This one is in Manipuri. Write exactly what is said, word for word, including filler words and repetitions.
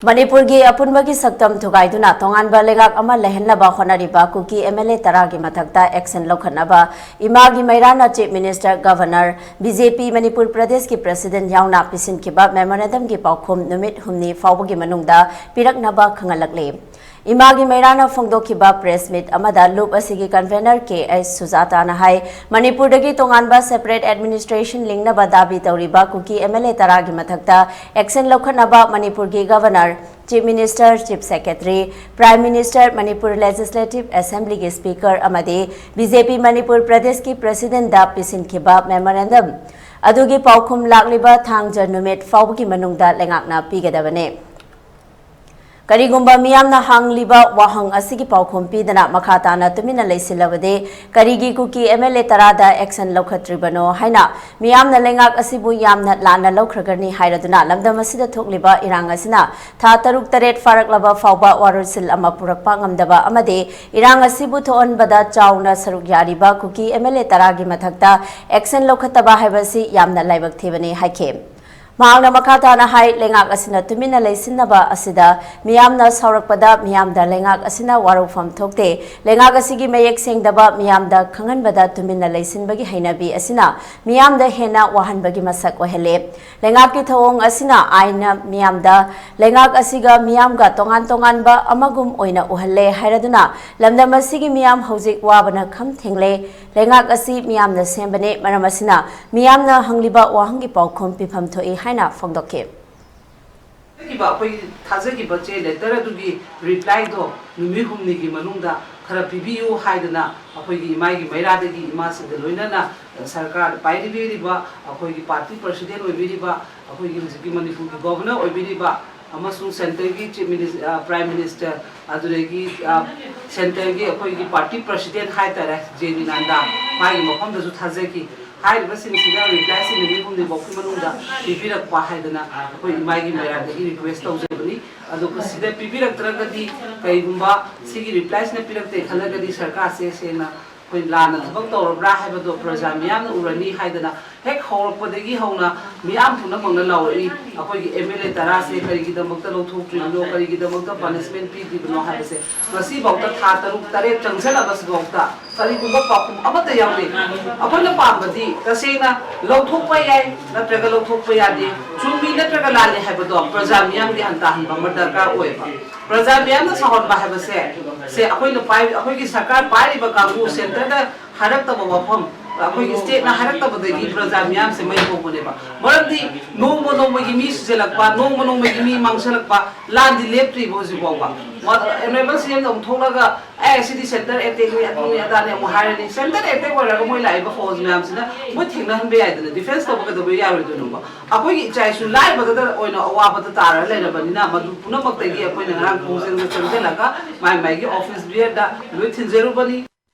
ꯃꯅꯤꯄꯨꯔꯒꯤ ꯑꯄꯨꯟꯕꯒꯤ ꯁꯛꯇꯝ ꯊꯨꯒꯥꯏꯗꯨꯅ ꯇꯣꯉꯥꯟꯕ ꯂꯩꯉꯥꯛ ꯑꯃ ꯂꯩꯍꯟꯅꯕ ꯍꯣꯠꯅꯔꯤꯕ ꯀꯨꯀꯤ ꯑꯦꯝ ꯑꯦꯜ ꯑꯦ ꯇꯔꯥꯒꯤ ꯃꯊꯛꯇ action ꯂꯧꯈꯠꯅꯕ ꯏꯃꯥꯒꯤ ꯃꯩꯔꯥꯅ Chief Minister, Governor, B J P Manipur ꯄ꯭ꯔꯗꯦꯁꯀꯤ President ꯌꯥꯎꯅ ꯄꯤꯁꯤꯟꯈꯤꯕ memorandumꯒꯤ ꯄꯥꯎꯈꯨꯝ ꯅꯨꯃꯤꯠ ꯍꯨꯝꯅꯤ ꯐꯥꯎꯕꯒꯤ ꯃꯅꯨꯡꯗ ꯄꯤꯔꯛꯅꯕ ꯈꯪꯍꯜꯂꯛꯂꯤ꯫ ꯏꯃꯥꯒꯤ ꯃꯩꯔꯥꯅ ꯐꯣꯡꯗꯣꯛꯈꯤꯕ press meet ꯑꯃꯗ ꯂꯨꯞ ꯑꯁꯤꯒꯤ convener K H ꯁꯨꯖꯥꯇꯥꯅ ꯍꯥꯏ, ꯃꯅꯤꯄꯨꯔꯗꯒꯤ ꯇꯣꯉꯥꯟꯕ separate administration ꯂꯤꯡꯅꯕ ꯗꯥꯕꯤ ꯇꯧꯔꯤꯕ ꯀꯨꯀꯤ ꯑꯦꯝ ꯑꯦꯜ ꯑꯦ ꯇꯔꯥꯒꯤ ꯃꯊꯛꯇ action ꯂꯧꯈꯠꯅꯕ ꯃꯅꯤꯄꯨꯔꯒꯤ Governor, Chief Minister, Chief Secretary, Prime Minister, Manipur Legislative Assemblyꯒꯤ Speaker ꯑꯃꯗꯤ B J P ꯃꯅꯤꯄꯨꯔ ꯄ꯭ꯔꯗꯦꯁꯀꯤ Presidentꯗ ꯄꯤꯁꯤꯟꯈꯤꯕ memorandum ꯑꯗꯨꯒꯤ ꯄꯥꯎꯈꯨꯝ ꯂꯥꯛꯂꯤꯕ ꯊꯥꯡꯖ ꯅꯨꯃꯤꯠ ꯐꯥꯎꯕꯒꯤ ꯃꯅꯨꯡꯗ ꯂꯩꯉꯥꯛꯅ ꯄꯤꯒꯗꯕꯅꯤ꯫ ꯀꯔꯤꯒꯨꯝꯕ ꯃꯤꯌꯥꯝꯅ ꯍꯪꯂꯤꯕ ꯋꯥꯍꯪ ꯑꯁꯤꯒꯤ ꯄꯥꯎꯈꯨꯝ ꯄꯤꯗꯅ ꯃꯈꯥ ꯇꯥꯅ ꯇꯨꯃꯤꯟꯅ ꯂꯩꯁꯤꯜꯂꯕꯗꯤ ꯀꯔꯤꯒꯤ ꯀꯨꯀꯤ ꯑꯦꯝ ꯑꯦꯜ ꯑꯦ ꯇꯔꯥꯗ action ꯂꯧꯈꯠꯇ꯭ꯔꯤꯕꯅꯣ ꯍꯥꯏꯅ ꯃꯤꯌꯥꯝꯅ ꯂꯩꯉꯥꯛ ꯑꯁꯤꯕꯨ ꯌꯥꯝꯅ ꯂꯥꯟꯅ ꯂꯧꯈ꯭ꯔꯒꯅꯤ ꯍꯥꯏꯔꯗꯨꯅ ꯂꯝꯗꯝ ꯑꯁꯤꯗ ꯊꯣꯛꯂꯤꯕ ꯏꯔꯥꯡ ꯑꯁꯤꯅ ꯊꯥ ꯇꯔꯨꯛ ꯇꯔꯦꯠ ꯐꯥꯔꯛꯂꯕ ꯐꯥꯎꯕ ꯋꯥꯔꯣꯏꯁꯤꯜ ꯑꯃ ꯄꯨꯔꯛꯄ ꯉꯝꯗꯕ ꯑꯃꯗꯤ ꯏꯔꯥꯡ ꯑꯁꯤꯕꯨ ꯊꯣꯛꯍꯟꯕꯗ ꯆꯥꯎꯅ ꯁꯔꯨꯛ ꯌꯥꯔꯤꯕ ꯀꯨꯀꯤ ꯑꯦꯝ ꯑꯦꯜ ꯑꯦ ꯇꯔꯥꯒꯤ ꯃꯊꯛꯇ action ꯂꯧꯈꯠꯇꯕ ꯍꯥꯏꯕꯁꯤ ꯌꯥꯝꯅ ꯂꯥꯏꯕꯛ ꯊꯤꯕꯅꯤ ꯍꯥꯏꯈꯤ꯫ ꯃꯍꯥꯛꯅ ꯃꯈꯥ ꯇꯥꯅ ꯍꯥꯏ, ꯂꯩꯉꯥꯛ ꯑꯁꯤꯅ ꯇꯨꯃꯤꯟꯅ ꯂꯩꯁꯤꯟꯅꯕ ꯑꯁꯤꯗ ꯃꯤꯌꯥꯝꯅ ꯁꯥꯎꯔꯛꯄꯗ ꯃꯤꯌꯥꯝꯗ ꯂꯩꯉꯥꯛ ꯑꯁꯤꯅ ꯋꯥꯔꯧꯐꯝ ꯊꯣꯛꯇꯦ꯫ ꯂꯩꯉꯥꯛ ꯑꯁꯤꯒꯤ ꯃꯌꯦꯛ ꯁꯦꯡꯗꯕ ꯃꯤꯌꯥꯝꯗ ꯈꯪꯍꯟꯕꯗ ꯇꯨꯃꯤꯟꯅ ꯂꯩꯁꯤꯟꯕꯒꯤ ꯍꯩꯅꯕꯤ ꯑꯁꯤꯅ ꯃꯤꯌꯥꯝꯗ ꯍꯦꯟꯅ ꯋꯥꯍꯟꯕꯒꯤ ꯃꯁꯛ ꯑꯣꯏꯍꯜꯂꯦ꯫ ꯂꯩꯉꯥꯛꯀꯤ ꯊꯧꯑꯣꯡ ꯑꯁꯤꯅ ꯑꯥꯏꯟꯅ ꯃꯤꯌꯥꯝꯗ ꯂꯩꯉꯥꯛ ꯑꯁꯤꯒ ꯃꯤꯌꯥꯝꯒ ꯇꯣꯉꯥꯟ ꯇꯣꯉꯥꯟꯕ ꯑꯃꯒꯨꯝ ꯑꯣꯏꯅ ꯎꯍꯜꯂꯦ ꯍꯥꯏꯔꯗꯨꯅ ꯂꯝꯗꯝ ꯑꯁꯤꯒꯤ ꯃꯤꯌꯥꯝ ꯍꯧꯖꯤꯛ ꯋꯥꯕꯅ ꯈꯝ ꯊꯦꯡꯂꯦ꯫ ꯂꯩꯉꯥꯛ ꯑꯁꯤ ꯃꯤꯌꯥꯝꯅ ꯁꯦꯝꯕꯅꯤ, ꯃꯔꯝ ꯑꯁꯤꯅ ꯃꯤꯌꯥꯝꯅ ꯍꯪꯂꯤꯕ ꯋꯥꯍꯪꯒꯤ ꯄꯥꯎꯈꯨꯝ ꯄꯤꯐꯝ ꯊꯣꯛꯏ ꯍꯥꯏꯅ ꯐꯣꯡꯗꯣꯛꯈꯤ꯫ ꯊꯥꯖꯈꯤꯕ, ꯑꯩꯈꯣꯏꯒꯤ ꯊꯥꯖꯈꯤꯕ ꯆꯦ letter ꯑꯗꯨꯒꯤ reply ꯗꯣ ꯅꯨꯃꯤꯠ ꯍꯨꯝꯅꯤꯒꯤ ꯃꯅꯨꯡꯗ ꯈꯔ ꯄꯤꯕꯤꯌꯨ ꯍꯥꯏꯗꯅ ꯑꯩꯈꯣꯏꯒꯤ ꯏꯃꯥꯒꯤ ꯃꯩꯔꯥꯗꯒꯤ ꯏꯃꯥꯁꯤꯡꯒ ꯂꯣꯏꯅꯅ ꯁꯔꯀꯥꯔ ꯄꯥꯏꯕꯤꯔꯤꯕ, ꯑꯩꯈꯣꯏꯒꯤ party president ꯑꯣꯏꯕꯤꯔꯤꯕ, ꯑꯩꯈꯣꯏꯒꯤ ꯍꯧꯖꯤꯛꯀꯤ ꯃꯅꯤꯄꯨꯔꯒꯤ governor ꯑꯣꯏꯕꯤꯔꯤꯕ ꯑꯃꯁꯨꯡ centre ꯒꯤ Chief Minis-, ꯑ, Prime Minister, ꯑꯗꯨꯗꯒꯤ, ꯑ, centre ꯒꯤ ꯑꯩꯈꯣꯏꯒꯤ party president ꯍꯥꯏꯇꯥꯔꯦ, ꯖꯦ ꯄꯤ ꯅꯗꯥ, ꯃꯥꯒꯤ ꯃꯐꯝꯗꯁꯨ ꯊꯥꯖꯈꯤ꯫ ꯍꯥꯏꯔꯤꯕꯁꯤꯡꯁꯤꯗ reply ꯁꯤ ꯅꯨꯃꯤꯠ ꯍꯨꯝꯅꯤꯐꯥꯎꯒꯤ ꯃꯅꯨꯡꯗ ꯄꯤꯕꯤꯔꯛꯄ ꯍꯥꯏꯗꯅ ꯑꯩꯈꯣꯏ ꯏꯃꯥꯒꯤ ꯃꯩꯔꯥꯗꯒꯤ request ꯇꯧꯖꯕꯅꯤ꯫ ꯑꯗꯨꯒ ꯁꯤꯗ ꯄꯤꯕꯤꯔꯛꯇ꯭ꯔꯒꯗꯤ, ꯀꯩꯒꯨꯝꯕ ꯁꯤꯒꯤ reply ꯁꯤꯅ ꯄꯤꯔꯛꯇꯦ ꯈꯜꯂꯒꯗꯤ, ꯁꯔꯀꯥꯔꯁꯦ ꯁꯦꯡꯅ ꯑꯩꯈꯣꯏ ꯂꯥꯟꯅ ꯊꯕꯛ ꯇꯧꯔꯕ꯭ꯔꯥ ꯍꯥꯏꯕꯗꯣ ꯄ꯭ꯔꯖꯥ ꯃꯤꯌꯥꯝꯅ ꯎꯔꯅꯤ ꯍꯥꯏꯗꯅ ꯍꯦꯛ ꯍꯧꯔꯛꯄꯗꯒꯤ ꯍꯧꯅ ꯃꯤꯌꯥꯝ ꯄꯨꯝꯅꯃꯛꯅ ꯂꯥꯎꯔꯛꯏ, ꯑꯩꯈꯣꯏꯒꯤ ꯑꯦꯝ ꯑꯦꯜ ꯑꯦ ꯇꯔꯥꯁꯦ ꯀꯔꯤꯒꯤꯗꯃꯛꯇ ꯂꯧꯊꯣꯛꯇ꯭ꯔꯤꯕꯅꯣ, ꯀꯔꯤꯒꯤꯗꯃꯛꯇ ꯄꯅꯤꯁꯃꯦꯟ ꯄꯤꯗ꯭ꯔꯤꯕꯅꯣ ꯍꯥꯏꯕꯁꯦ ꯉꯁꯤꯐꯥꯎꯗ ꯊꯥ ꯇꯔꯨꯛ ꯇꯔꯦꯠ ꯆꯪꯁꯤꯜꯂꯕꯁꯤꯐꯥꯎꯗ ꯀꯔꯤꯒꯨꯝꯕ ꯄꯥꯎꯈꯨꯝ ꯑꯃꯠꯇ ꯌꯥꯎꯗꯦ꯫ ꯑꯩꯈꯣꯏꯅ ꯄꯥꯝꯕꯗꯤ ꯇꯁꯦꯡꯅ ꯂꯧꯊꯣꯛꯄ ꯌꯥꯏ ꯅꯠꯇ꯭ꯔꯒ ꯂꯧꯊꯣꯛꯄ ꯌꯥꯗꯦ, ꯆꯨꯝꯃꯤ ꯅꯠꯇ꯭ꯔꯒ ꯂꯥꯜꯂꯤ ꯍꯥꯏꯕꯗꯣ ꯄ꯭ꯔꯖꯥ ꯃꯤꯌꯥꯝꯒꯤ ꯒ꯭ꯌꯥꯟ ꯇꯥꯍꯟꯕ ꯑꯃ ꯗꯔꯀꯥꯔ ꯑꯣꯏꯌꯦꯕ꯫ ꯄ꯭ꯔꯖꯥ ꯃꯤꯌꯥꯝꯅ ꯁꯥꯎꯍꯟꯕ ꯍꯥꯏꯕꯁꯦ, ꯁꯦ ꯑꯩꯈꯣꯏꯅ ꯄꯥꯏ-, ꯑꯩꯈꯣꯏꯒꯤ ꯁꯔꯀꯥꯔ ꯄꯥꯏꯔꯤꯕ ꯀꯥꯡꯕꯨ, ꯁꯦꯟꯇꯔꯗ ꯍꯥꯏꯔꯛꯇꯕ ꯋꯥꯐꯝ, ꯑꯩꯈꯣꯏꯒꯤ ꯁ꯭ꯇꯦꯠꯅ ꯍꯥꯏꯔꯛꯇꯕꯗꯒꯤ ꯄ꯭ꯔꯖꯥ ꯃꯤꯌꯥꯝꯁꯦ ꯃꯩ ꯍꯧꯕꯅꯦꯕ꯫ ꯃꯔꯝꯗꯤ ꯅꯣꯡꯃ ꯅꯣꯡꯃꯒꯤ ꯃꯤ ꯁꯤꯖꯤꯜꯂꯛꯄ, ꯅꯣꯡꯃ ꯅꯣꯡꯃꯒꯤ ꯃꯤ ꯃꯥꯡꯁꯤꯜꯂꯛꯄ, ꯂꯥꯟꯗꯤ ꯂꯦꯞꯇ꯭ꯔꯤꯕ ꯍꯧꯖꯤꯛ ꯐꯥꯎꯕ꯫ ꯑꯣꯅꯔꯦꯕꯜ ꯁꯤ ꯑꯦꯝꯗ ꯑꯃꯨꯛ ꯊꯣꯛꯂꯒ, "ꯑꯦ, ꯁꯤꯗꯤ ꯁꯦꯟꯇꯔ ꯑꯦꯇꯦꯛꯅꯤ, ꯑꯗꯨꯅꯤ ꯑꯗꯥꯅꯤ" ꯑꯃꯨꯛ ꯍꯥꯏꯔꯅꯤ꯫ ꯁꯦꯟꯇꯔ ꯑꯦꯇꯦꯛ ꯑꯣꯏꯔꯒ ꯃꯣꯏ ꯂꯥꯛꯏꯕ ꯐꯣꯔꯁ ꯃꯌꯥꯝꯁꯤꯅ ꯃꯣꯏ ꯊꯦꯡꯅꯍꯟꯕ ꯌꯥꯏꯗꯅ, ꯗꯤꯐꯦꯟꯁ ꯇꯧꯕ ꯀꯩꯗꯧꯕ ꯌꯥꯔꯣꯏꯗꯣꯏꯅꯣꯕ? ꯑꯩꯈꯣꯏꯒꯤ ꯏꯆꯥ ꯏꯁꯨ ꯂꯥꯏꯕꯗ ꯑꯣꯏꯅ ꯑꯋꯥꯕꯗ ꯇꯥꯔ ꯂꯩꯔꯕꯅꯤꯅ, ꯃꯗꯨ ꯄꯨꯝꯅꯃꯛꯇꯒꯤ ꯑꯩꯈꯣꯏꯅ ꯉꯔꯥꯡ ꯈꯣꯡꯖꯦꯜꯗ ꯆꯪꯁꯤꯜꯂꯒ ꯃꯥꯏ ꯃꯥꯏꯒꯤ ꯑꯣꯐꯤꯁ ꯕꯤꯌꯔꯗ ꯂꯣꯏ ꯊꯤꯟꯖꯔꯨꯕꯅꯤ꯫